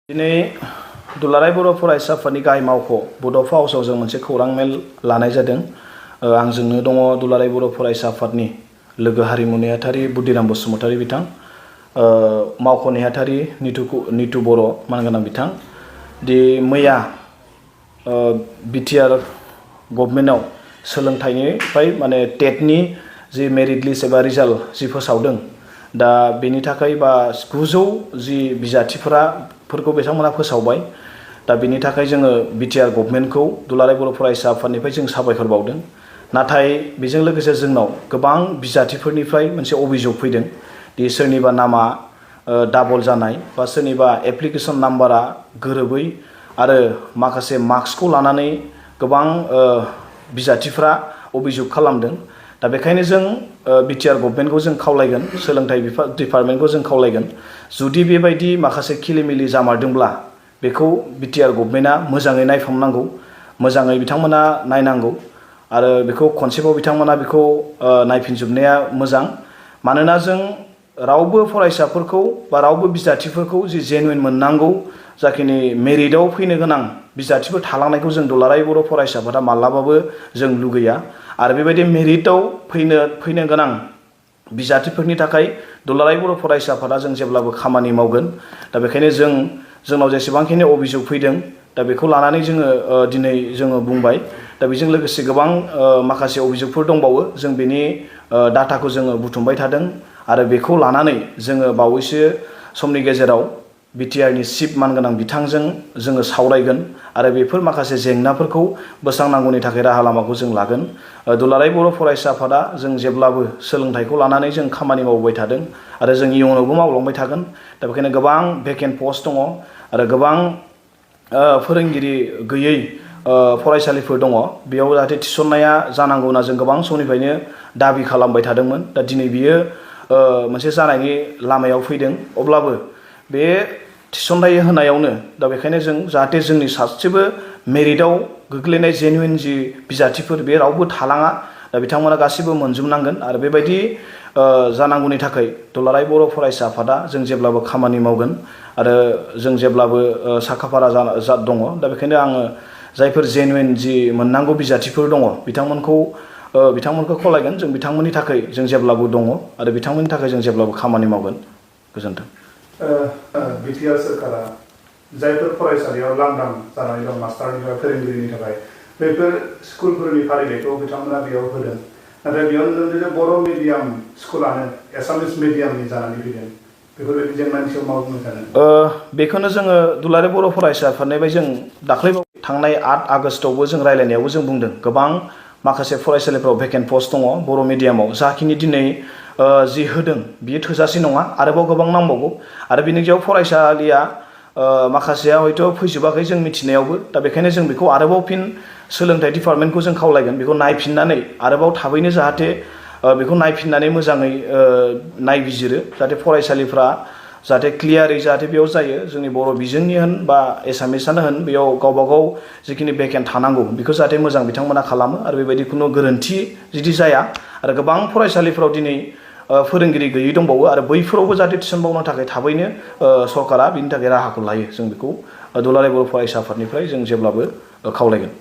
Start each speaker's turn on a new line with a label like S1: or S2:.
S1: दिनै दुलाराय बर' फरायसाफोरनि गाहाय मावख' बड'फ हाउसआव जों मोनसे खौरां मेल लानाय जादों। आंजोंनो दङ दुलाराय बर' फरायसा आफादनि लोगो हारिमु नेहाथारि बुद्धिराम बसुमतारी बिथां, मावख' नेहाथारि नितु बर' मानगोनां बिथां। दि मैया बिटिआर गभर्नमेन्टआव सोलोंथाइनिफ्राय माने टेटनि जि मेरिट लिस्ट एबा रिजाल्ट जि फोसावदों, दा बेनि थाखाय बा 900 जि बिजाथिफोरखौ बिथांमोना फोसावबाय। दा बेनि थाखाय जोङो बिटिआर गभर्नमेन्टखौ दुलाराय बर' फरायसा आफादनिफ्राय जों साबायखर बावदों। नाथाय बेजों लोगोसे जोंनाव गोबां बिजाथिफोरनिफ्राय मोनसे अभियोग फैदों दि सोरनिबा नामा डाबल जानाय बा सोरनिबा एप्लिकेसन नाम्बारा गोरोबै आरो माखासे मार्क्सखौ लानानै गोबां बिजाथिफ्रा अभियोग खालामदों। दा बेखायनो जों बिटिआर गभर्नमेन्टखौ जों खावलायगोन, सोलोंथाइ डिपार्टमेन्टखौ जों खावलायगोन, जुदि बेबायदि माखासे खिलिमिलि जामारदोंब्ला बेखौ बिटिआर गभर्नमेन्टआ मोजाङै नायफामनांगौ, मोजाङै बिथांमोना नायनांगौ आरो बेखौ खनसेबाव बिथांमोना बेखौ नायफिनजोबनाया मोजां। मानोना जों रावबो फरायसाफोरखौ बा रावबो बिजाथिफोरखौ जि जेनुइन मोननांगौ जाखिनि मेरिटआव फैनो गोनां बिजाथिफोर थालांनायखौ जों दुलाराय बर' फरायसाफोरा माब्लाबाबो जों लुगैया। आरो बेबायदि मेरिटआव फैनो गोनां बिजाथिफोरनि थाखाय दुलाराय बर' फरायसा आफादा जों जेब्लाबो खामानि मावगोन। दा बेखायनो जोंनाव जेसेबांखिनि अभियोग फैदों, दा बेखौ लानानै जोङो दिनै जोङो बुंबाय। दा बेजों लोगोसे गोबां माखासे अभियोगफोर दंबावो, जों बेनि डाटाखौ जोङो बुथुमबाय थादों आरो बेखौ लानानै जोङो बावैसो समनि गेजेराव बिटिआरनि चिफ मानगोनां बिथांजों जोङो सावरायगोन आरो बेफोर माखासे जेंनाफोरखौ बोस्रांनांगौनि थाखाय राहा लामाखौ जों लागोन। दुलाराय बर' फरायसा आफादा जों जेब्लाबो सोलोंथाइखौ लानानै जों खामानि मावबाय थादों आरो जों इयुनावबो मावलांबाय थागोन। दा बेखायनो गोबां भेकेन्ट पस्ट दङ आरो गोबां फोरोंगिरि गैयै फरायसालिफोर दङ। बेयाव जाहाथे थिसननाया जानांगौ होनना जों गोबां समनिफ्रायनो दाबि खालामबाय थादोंमोन। दा दिनै बियो मोनसे जानायनि लामायाव फैदों। अब्लाबो बे थिसननाय होनायावनो दा बेखायनो जों जाहाथे जोंनि सासेबो मेरिटआव गोग्लैनाय जेनुइन जि बिजाथिफोर बे रावबो थालाङा, दा बिथांमोना गासिबो मोनजोबनांगोन। आरो बेबायदि जानांगौनि थाखाय दुलाराय बर' फरायसा आफादा जों जेब्लाबो खामानि मावगोन आरो जों जेब्लाबो साखाफारा दङ। दा बेखायनो आङो जायफोर जेनुइन जि मोननांगौ बिजाथिफोर दङ बिथांमोनखौ खावलायगोन। जों बिथांमोननि थाखाय जों जेब्लाबो दङ आरो बिथांमोननि थाखाय जों जेब्लाबो खामानि मावगोन। गोजोन्थों।
S2: बिटिआर सोरखारा जायफोर फरायसालियाव लांदां जानानै दं मास्टारनि बा फोरोंगिरिनि थाखाय, बेफोर स्कुलफोरनि फारिलाइखौ बिथांमोना बेयाव होदों। नाथाय बेयाव नुदों जे बर' मिडियाम स्कुलानो एसामिस मिडियामनि जानानै फैदों। बेफोरबायदि जेंनानि सायाव मा बुंनो सानो?
S1: बेखौनो जोङो दुलाराय बर' फरायसा आफादनिफ्राय जों दाख्लैबाव थांनाय 8 आगस्टआवबो जों रायलायनायावबो जों बुंदों, गोबां माखासे फरायसालिफ्राव भेकेन्ट पस्ट दङ बर' मिडियामाव। जाखिनि दिनै जि होदों बियो थोजासे नङा, आरोबाव गोबां नांबावगौ। आरो बिनि गेजेराव फरायसालिया माखासेया हयथ' फैजोबाखै जों मिथिनायावबो। दा बेखायनो जों बेखौ आरोबाव फिन सोलोंथाइ डिपार्टमेन्टखौ जों खावलायगोन, बेखौ नायफिननानै आरोबाव थाबैनो जाहाथे बेखौ नायफिननानै मोजाङै नायबिजिरो, जाहाथे फरायसालिफ्रा जाहाथे क्लियारै जाहाथे बेयाव जायो। जोंनि बर' बिजोंनि होन बा एसामिसानो होन, बेयाव गावबागाव जिखिनि भेकेन्ट थानांगौ बेखौ जाहाथे मोजां बिथांमोना खालामो आरो बेबायदि खुनु गोरोन्थि जुदि जाया। आरो गोबां फरायसालिफ्राव दिनै फोरोंगिरि गैयै दंबावो आरो बैफोरावबो जाहाथे थिसनबावनो थाखाय थाबैनो सरकारा बिनि थाखाय राहाखौ लायो। जों बेखौ दुलाराय बर' फरायसा आफादनिफ्राय जों जेब्लाबो खावलायगोन।